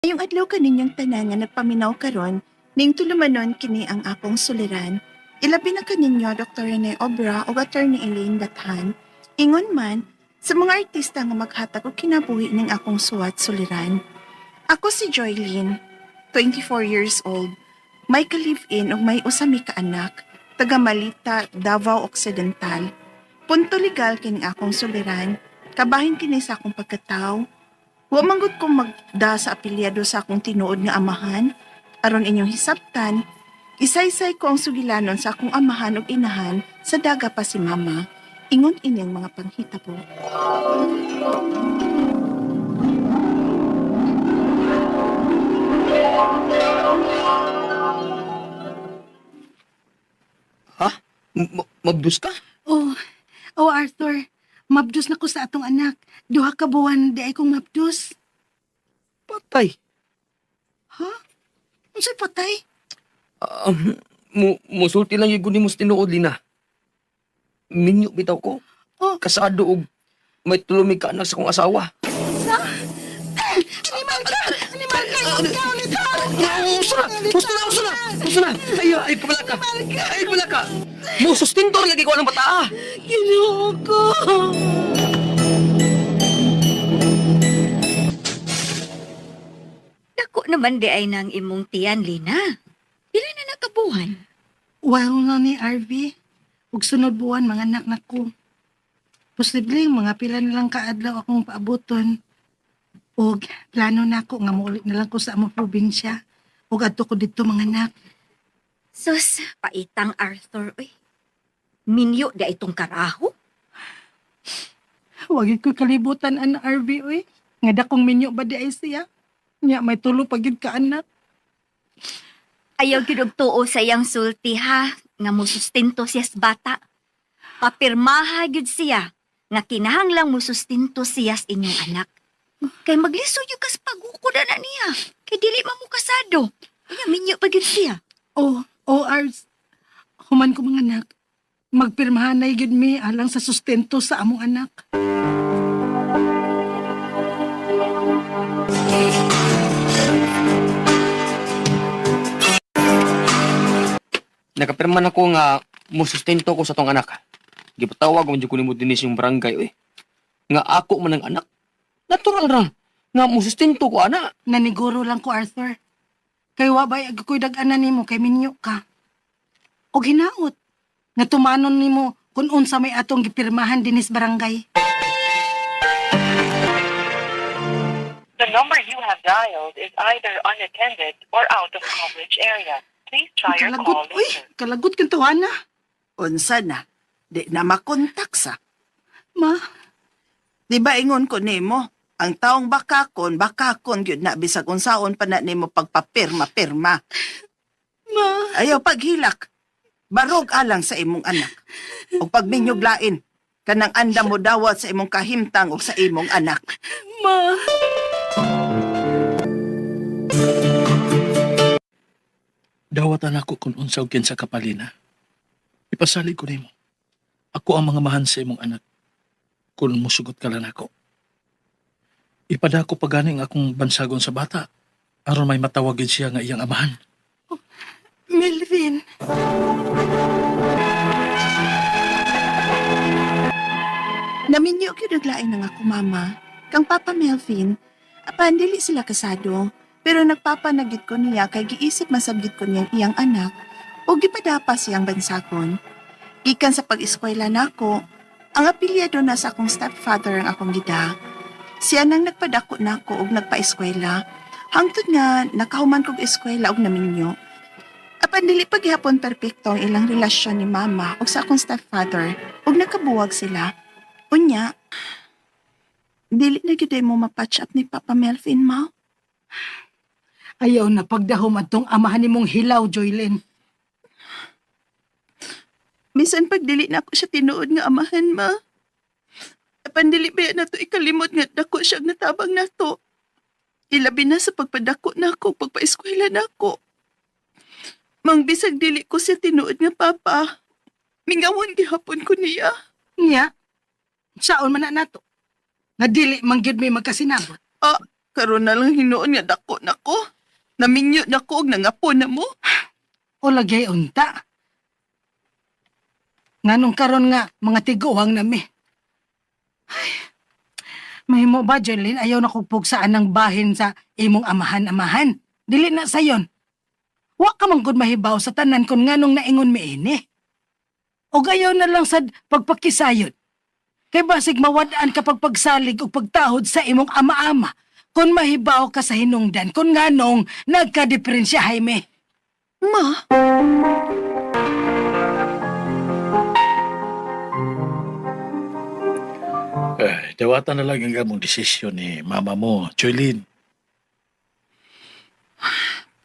Maayong adlaw kaninyong tanan nga nagpaminaw karon, ning tulumanon kini ang akong suliran. Ilabi na kaninyo Dr. Rene Obra ug Attorney Elaine Bathan. Ingon man sa mga artista nga maghatag og kinabuhi ning akong suwat suliran. Ako si Joylene, 24 years old. May ka-live-in ug may usa mi ka anak, taga Malita, Davao Occidental. Punto legal kini akong suliran, kabahin kini sa akong pagkataw. Wa man gud ko magda sa apelyado sa akong tinuod nga amahan, aron inyong hisabtan, isaysay ko ang sugilanon sa akong amahan ug inahan sa daga pa si mama. Ingon inyong mga panghitabo. Ha? Mabdus ka? Oh, oh Arthur, mabdus na ko sa atong anak. Duha ka buwan di ay kong mabdus. Patay. Ha? Unsay patay? Um, musulti lang yung mo sa tinuod, Lina. Minyo bitaw ko. Oh. Kasado og may tulumig ka anak sa kong asawa. Sa? Animal ka! Animal ka! Ikaw ulit! Uso na! Uso na! Uso na! Uso na! Ay, ay, kabala ka! Ay, kabala ka! Musustintor lagi ko ng bata! Ah. Ginoo ko! Dako naman di ay nang imong tiyan, Lina. Pila na nakabuhan? Well na ni RV. Ug sunod buwan mga anak na ko. Posible mga pila na lang kaadlaw akong paabuton. Ug plano na ako nga muulit na lang ko sa among probinsya. Ug adto ko didto mga anak. Sus, paitang Arthur, uy. Minyo di itong karaho. Wag ko kalibutan an RV oy. Nga dakong minyo ba di ay siya? Nya may tulo pa gyud ka anak. Ayaw gyud og tuo sa iyang sulti ha, nga musustento siya sa bata. Papirmaha gyud siya nga kinahanglang musustento siya sa inyong anak. Kay maglisod yung kas pagukod na niya. Kay dili man mo kasado. Kaya minyo pa gyud siya. Oh, oh Ars. Human ko mga anak. Magpirmahan na gyud mi alang sa sustento sa among anak. Nakapirma na ko nga musustento ko sa tong anak. Gipatawag ko ko nimo dinis yung barangay, uy. Nga ako man ang anak. Natural ra nga musustento ko ana. Naniguro lang ko Arthur. Kay wa bay ag ko'y dag-anan nimo kay minyo ka. Og hinaot nga tumanon nimo kun unsa may atong gipirmahan dinis barangay. The number you have dialed is either unattended or out of coverage area. Please try your Kalagot, call uy, later. kalagot kang tawana. Unsa na? Di na makontak sa. Ma, Di ba ingon ko nimo? Ang taong bakakon, bakakon gyud na bisag unsaon pa na nimo pagpapirma-pirma. Ma. Ayaw paghilak. Barog alang sa imong anak. O pagminyog lain, kanang anda mo dawat sa imong kahimtang o sa imong anak. Ma. Dawatan ako kung unsa og kinsa kapalina. Ipasalig ko nimo. Ako ang mga mahan sa imong anak. Kung musugot ka lang ako. Ipadako pa gani ang akong bansagon sa bata. Aron may matawag gid siya nga iyang amahan. Melvin. Naminyo gyud og lain ang ako mama. Kang Papa Melvin, apan dili sila kasado, pero nagpapanagid ko niya kay giisip masabgit ko niyang iyang anak o gipadapa siyang bansagon. Gikan sa pag-eskwela nako, ang apelyado na sa akong stepfather ang akong gida. Siya nang nagpadako nako og nagpa-eskwela. Hangtod nga nakahuman kog eskwela og naminyo. Apan dili pa gihapon perpekto ang ilang relasyon ni mama ug sa akong stepfather ug nakabuwag sila. Unya, dili na gyud mo mapatch up ni Papa Melvin, ma. Ayaw na pagdahom atong amahan nimong hilaw, Joylyn. Bisan pag dili na ako siya tinuod nga amahan, ma. Apan dili ba na to ikalimot nga dako siya og natabang nato. Ilabi na sa pagpadako nako, pagpaeskwela nako. Mang bisag dili ko siya tinuod nga papa. Mingawon gihapon ko niya. Nya, saon man na nato? Nga dili man gyud may magkasinabot. Ah, Karon na lang hinuon nga dako na ko. Naminyo na ko og nangapo na mo. O lagay unta. Nganong karon nga mga tiguang nami. Ay, mahimo ba, Jolene, ayaw na kong pugsaan ng bahin sa imong amahan-amahan. Dili na sayon. Wa ka man gud mahibaw sa tanan kon nganong naingon miini. O ayaw na lang sad pagpakisayod. Kay basig mawad-an ka pagpagsalig o pagtahod sa imong ama-ama kon mahibaw ka sa hinungdan kon nganong nagkadiferensya, Jaime. Ma, Eh, dawatan na lang ang among desisyon ni mama mo, Joylene.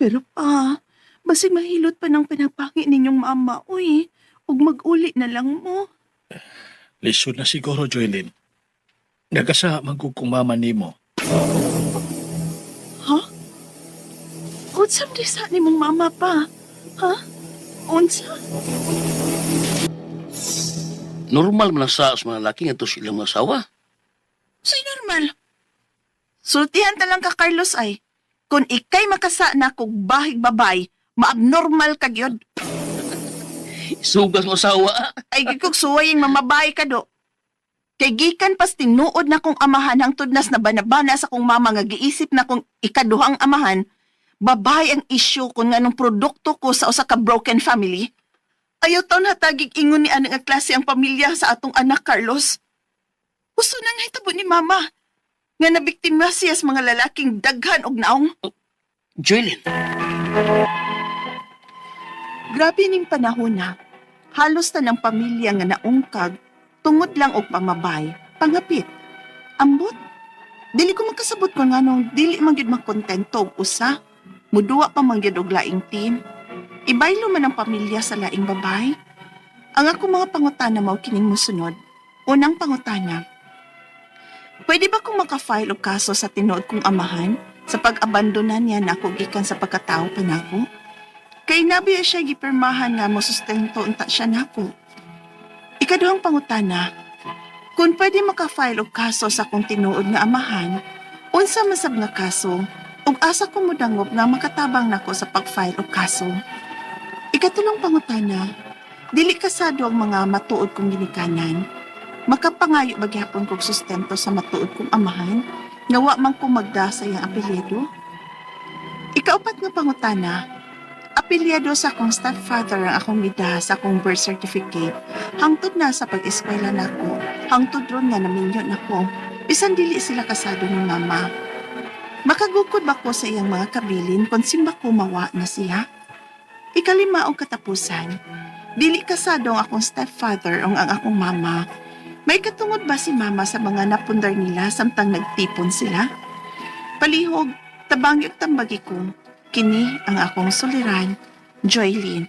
Pero pa, basig mahilot pa ng pinapangi ninyong mama, uy. Ug mag-uli na lang mo. Lisod na siguro, Joylene. Nagasa man kung mama nimo. Ha? Unsa man sa nimong mama pa? Ha? Unsa? Normal man ang sa mga laki nga to silang mga asawa. So'y normal. Sultihan ta lang ka, Carlos, ay. Kung ikay makasa na kog bahig babay, maabnormal ka gyud. Sugas mo asawa. Ay gid kog suwaying mamabay ka do. Kay gikan pas tinuod na kong amahan hangtod nas na banabana sa kong mama nga giisip na kong ikaduhang amahan, babae ang issue kung nganong produkto ko sa usa ka broken family. Ayaw taon hatagig ingon ni anang nga klase ang pamilya sa atong anak, Carlos. Gusto na nga hitabo ni mama nga nabiktima siya sa mga lalaking daghan og naong. Joylene, Grabe ning panahon na. Halos na ng pamilya nga naungkag, tungod lang og pamabay, pangapit. Ambot, dili ko makasabot kung nganong dili man gyud makontento og usa. Muduwa pa man gyud og laing team. Ibaylo man ang pamilya sa laing babay. Ang ako mga pangutana mao kining mosunod. Unang pangutana. Pwede ba kong maka-file og kaso sa tinuod kong amahan sa pag-abandona niya na ako gikan sa pagkatao pa nako? Kay nabiya siya gipirmahan nga mo sustento unta siya nako. Ikaduhang pangutana, kung pwede maka-file og kaso sa akong tinuod nga amahan, unsa man sab nga kaso, ug asa ko modangop nga makatabang nako sa pag-file og kaso. Ikatulong pangutana, dili kasado ang mga matuod kong ginikanan. Makapangayo ba gihapon kog sustento sa matuod kong amahan? Nga wa man ko magda sa iyang apelyido? Ikaupat nga pangutana, apelyado sa akong stepfather ang akong gida sa akong birth certificate. Hangtod na sa pag-eskwela nako, hangtod ron nga naminyo nako. Bisan dili sila kasado ni mama. Makagukod ba ko sa iyang mga kabilin kung simba ko mawa na siya? Ikalima og katapusan, dili kasado ang akong stepfather o ang akong mama. May katungod ba si mama sa mga napundar nila samtang nagtipon sila? Palihog, tabangi og tambagi ko. Kini ang akong suliran, Joylene.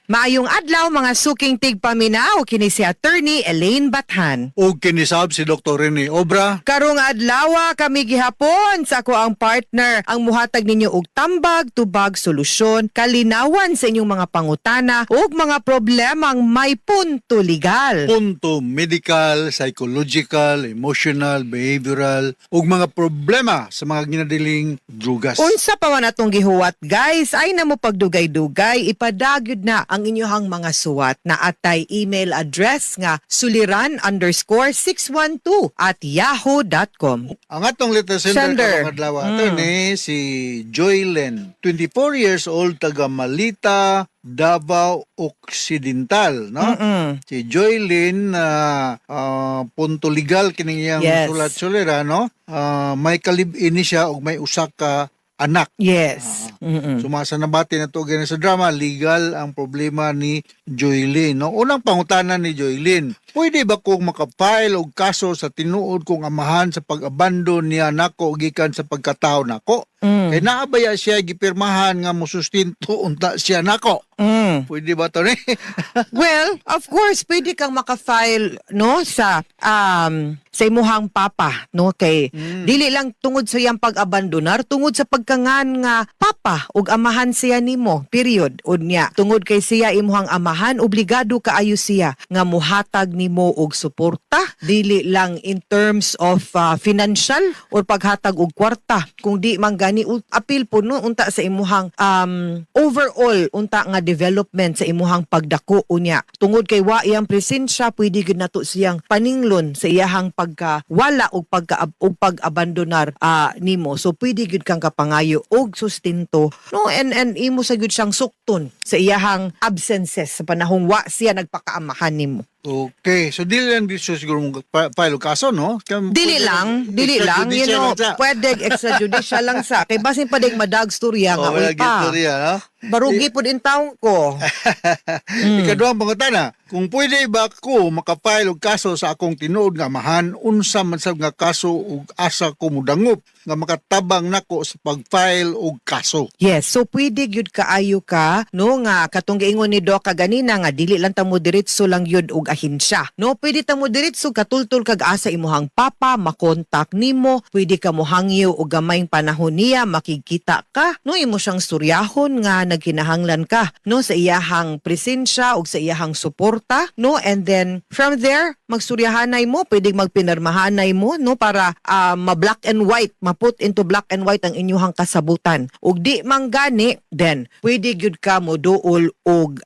Maayong adlaw mga suking tigpaminaw, kini si Attorney Elaine Bathan. Ug kinisab si Dr. Rene Obra. Karong adlaw kami gihapon sa ako ang partner ang muhatag ninyo og tambag, tubag, solusyon, kalinawan sa inyong mga pangutana ug mga problemang may punto legal. Punto medical, psychological, emotional, behavioral ug mga problema sa mga ginadiling drugas. Unsa pa man atong gihuwat, guys, ay namo pagdugay-dugay, ipadagyod na ang inyong mga suwat na atay email address nga suliran_612@yahoo.com. Ang atong letter sender Sender. karong adlaw, attorney, si Joylen, 24 years old, taga Malita, Davao Occidental, no? Si Joylyn, punto legal kining iyang sulat sulira, no? May kalib-in ni siya og may usa ka anak. Sumasa na bati na to gani sa drama, legal ang problema ni Joylyn, no? Unang pangutana ni Joylyn, pwede ba kong makapile og kaso sa tinuod kong amahan sa pag-abandon niya nako gikan sa pagkatao nako? Kay naabaya siya gipirmahan nga mosustinto unta siya nako. Pwede ba to ni? Well, of course, pwede kang makafile, no, sa imuhang papa, no, kay dili lang tungod sa iyang pag-abandonar, tungod sa pagkangan nga papa ug amahan siya nimo, period. Unya, tungod kay siya imuhang amahan, amahan, obligado kaayo siya nga muhatag nimo og suporta, dili lang in terms of financial or paghatag og kwarta, kung di man gani apil po, no, unta sa imuhang overall unta nga development sa imuhang pagdako. Unya, tungod kay wa iyang presensya, pwede gud nato siyang paninglon sa iyahang pagka wala og pagka og pag-abandonar nimo. So pwede gyud kang kapangayo og sustento, no, and imo sa gyud siyang sukton sa iyahang absences sa panahong wa siya nagpakaamahan nimo. Okay, so dili lang dito siguro mong file og kaso, no? Dili lang, dili lang, you extrajudicial know, lang siya. Pwede extrajudicial lang sa. Kay basin pa ding madag storya nga, Oh, wala uy pa. istorya, no? Barugi pud in taon ko. Ikaduhang pangutana, kung pwede ba ko makafile og kaso sa akong tinuod nga amahan, unsa man sab nga kaso ug asa ko mudangop nga makatabang nako sa pag-file og kaso? Yes, so pwede gyud kaayo ka, no, nga katong giingon ni Doc kaganina nga dili lang ta mo diretso lang gyud og ahensya. No, pwede ta mo diretso katultul kag asa imuhang papa, makontak nimo, pwede ka mohangyo og gamayng panahon niya, makigkita ka, no, imo siyang suryahon nga nagkinahanglan ka, no, sa iyahang presensya ug sa iyahang suporta, no, and then from there magsuryahanay mo, pwede magpinarmahanay mo, no, para ma-black and white, ma-put into black and white ang inyuhang kasabutan. Ug di man gani, then pwede gyud ka mo duol og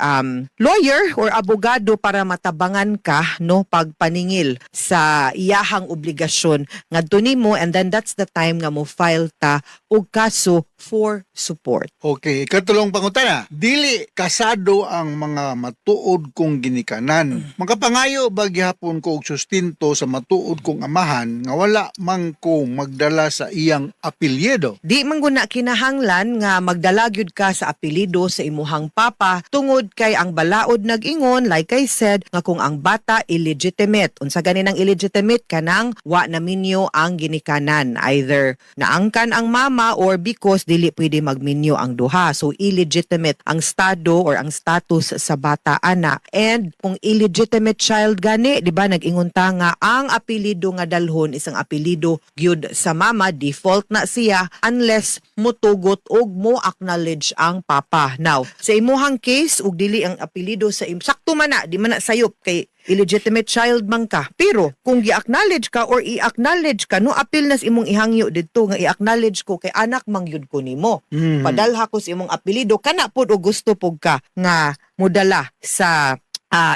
lawyer or abogado para matabangan ka, no, pagpaningil sa iyahang obligasyon ngadto nimo, and then that's the time nga mo file ta og kaso for support. Okay, ikatulong pangutana. Dili kasado ang mga matuod kong ginikanan. Makapangayo ba gihapon ko og sustento sa matuod kong amahan nga wala man ko magdala sa iyang apelyido? Di man guna kinahanglan nga magdala gyud ka sa apelyido sa imuhang papa tungod kay ang balaod nag-ingon, like I said, nga kung ang bata illegitimate. Unsa gani nang illegitimate? Kanang wa na minyo ang ginikanan, either naangkan ang mama or because dili pwede magminyo ang duha, so illegitimate ang estado or ang status sa bata ana. And kung illegitimate child gani, di ba, nag-ingon ta nga ang apelyido nga dalhon isang apelyido gyud sa mama, default na siya unless mutugot og mo acknowledge ang papa. Now, sa imuhang case ug dili ang apelyido sa sakto man na, di man na sayop kay illegitimate child man ka. Pero kung gi-acknowledge ka or i-acknowledge ka, no, apil na sa imong ihangyo didto nga i-acknowledge ko kay anak man gyud ko nimo. Padalha ko sa imong apelyido, kana pod og gusto pug ka nga modala sa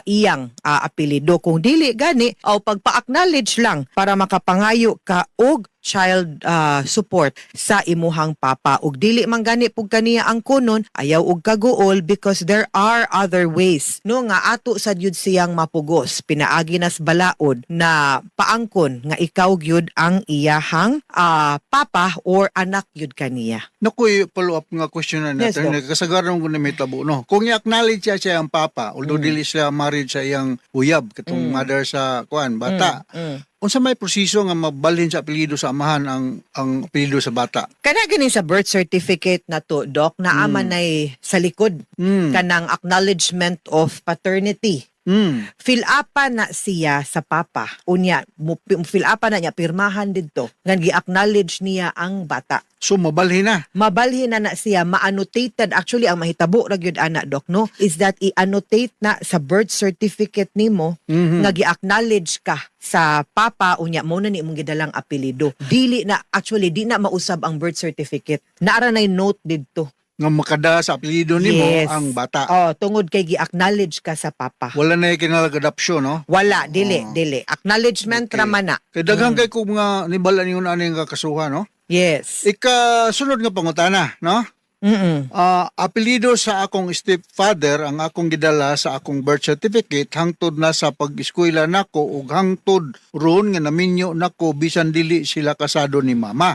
iyang apelyido. Kung dili gani o pagpa-acknowledge lang para makapangayo ka og child support sa imuhang papa. Ug dili man gani pug kaniya ang kunon, ayaw og kaguol because there are other ways, no, nga ato sa gyud siyang mapugos pinaagi nas balaod na paangkon nga ikaw gyud ang iyahang papa or anak gyud kaniya. Naku, follow up nga question na Yes, natin. Doc. Kasagaran ko na may tabo, no? Kung i-acknowledge siya siya ang papa, although dili siya married sa iyang uyab, katong mother sa kuan, bata. Unsa may proseso nga mabalhin sa apelyido sa amahan ang apelyido sa bata? Kana gani sa birth certificate na to, Doc, naa man nay sa likod kanang acknowledgement of paternity. Fill upan na siya sa papa. Unya, mo fill upan na niya, pirmahan didto. Ngan gi-acknowledge niya ang bata. So mabalhin na. Mabalhin na na siya, ma-annotated. Actually, ang mahitabo ra gyud ana, Doc, no, is that i-annotate na sa birth certificate nimo nga gi-acknowledge ka sa papa, unya mo na ni imong gidalang apelyido. Dili na actually, di na mausab ang birth certificate. Naara nay note didto. Nga makadala sa apelyido nimo ang bata. Oh, tungod kay gi-acknowledge ka sa papa. Wala na kinahanglan adoption, no? Wala, dili, Oh. dili. Acknowledgement ra man na. Kay daghan kay kung mga nibala ningon ani nga kasuhan, no? Yes. Ika sunod nga pangutana, no? Apelyido sa akong stepfather ang akong gidala sa akong birth certificate hangtod na sa pag-eskwela nako ug hangtod ron nga naminyo nako bisan dili sila kasado ni mama.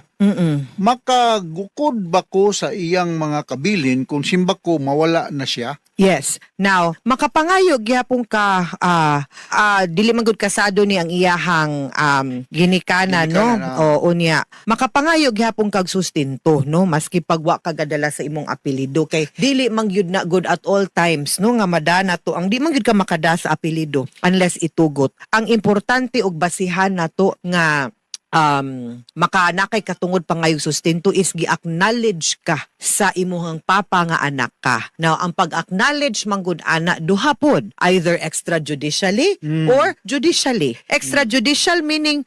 Makagukod ba ko sa iyang mga kabilin kung simba ko mawala na siya? Yes. Now, makapangayo gyapon ka, dili man gud kasado ni ang iyahang ginikana, no? Ginikana. O unya. Makapangayo gyapon kag sustento, no? Maski pag wa ka gadala sa imong apelyido kay dili man gyud na good at all times, no, nga madana to ang di man gyud ka makada sa apelyido unless itugot. Ang importante og basihan nato nga makanakay katungod pangayog sustento is gi-acknowledge ka sa imuhang papa nga anak ka. Now, ang pag-acknowledge manggod ana duha pod, either extrajudicially or judicially. Extrajudicial meaning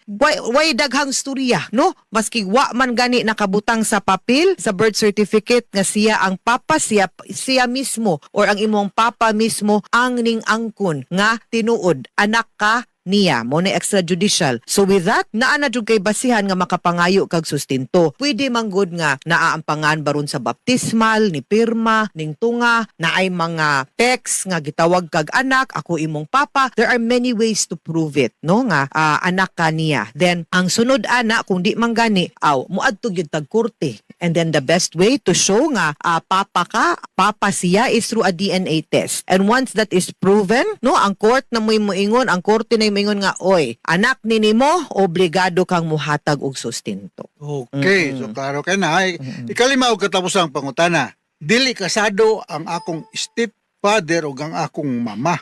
way daghang storya, no? Maski wa man gani nakabutang sa papel, sa birth certificate nga siya ang papa, siya, siya mismo or ang imong papa mismo ang ning angkon nga tinuod anak ka niya mo na extrajudicial. So with that, naa na jud kay basihan nga makapangayo kag sustento. Pwede man gud nga naaampangan baron sa baptismal ni pirma ning tunga, naay mga text nga gitawag kag anak, ako imong papa. There are many ways to prove it, no, nga anak ka niya. Then ang sunod ana, kung di man gani, aw muadto gyud tag korte. And then the best way to show nga papa ka, papa siya is through a DNA test. And once that is proven, no, ang court na mo'y moingon, ang korte na moingon nga, oy, anak ni nimo, obligado kang muhatag og sustento. Okay, so klaro kay na. Ay, ikalima og katapusang pangutana. Dili kasado ang akong stepfather ug ang akong mama.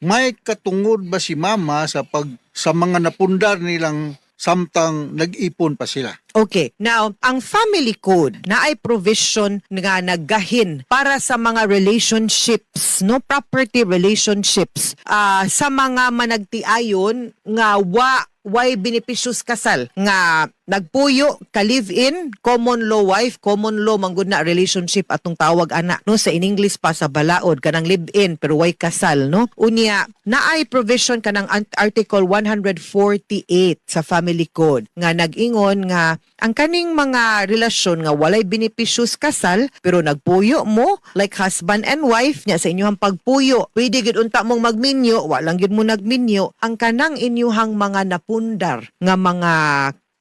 May katungod ba si mama sa mga napundar nilang samtang nag-ipon pa sila? Okay. Now, ang family code na ay provision nga naggahin para sa mga relationships, no, property relationships sa mga managtiayon nga wa way benepisyos kasal, nga nagpuyo ka live-in, common law wife, common law manggod na relationship atong tawag ana, no, sa in English pa sa balaod, kanang live-in pero way kasal, no. Unya naay provision kanang Article 148 sa Family Code nga nag-ingon nga ang kaning mga relasyon nga walay benepisyos kasal pero nagpuyo mo like husband and wife nya, sa inyong pagpuyo pwede gid unta mong magminyo, walang gid mo nagminyo, ang kanang inyuhang mga napundar nga mga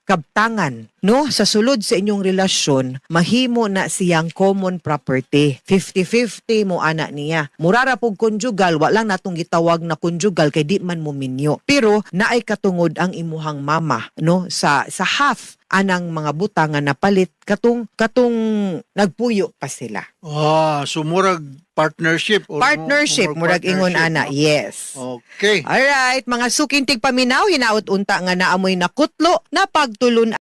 kabtangan, no, sa sulod sa inyong relasyon, mahimo na siyang common property. 50-50 mo ana niya. Murara pug conjugal, wa lang natong gitawag na conjugal kay di man mo minyo, pero naay katungod ang imuhang mama, no, sa half anang mga butang nga napalit katong nagpuyo pa sila. Ah, so murag partnership or Partnership, murag ingon partnership, ana no? Yes. Okay. Alright, mga suking tigpaminaw, hinaot unta nga naamoy nakutlo na pagtulun.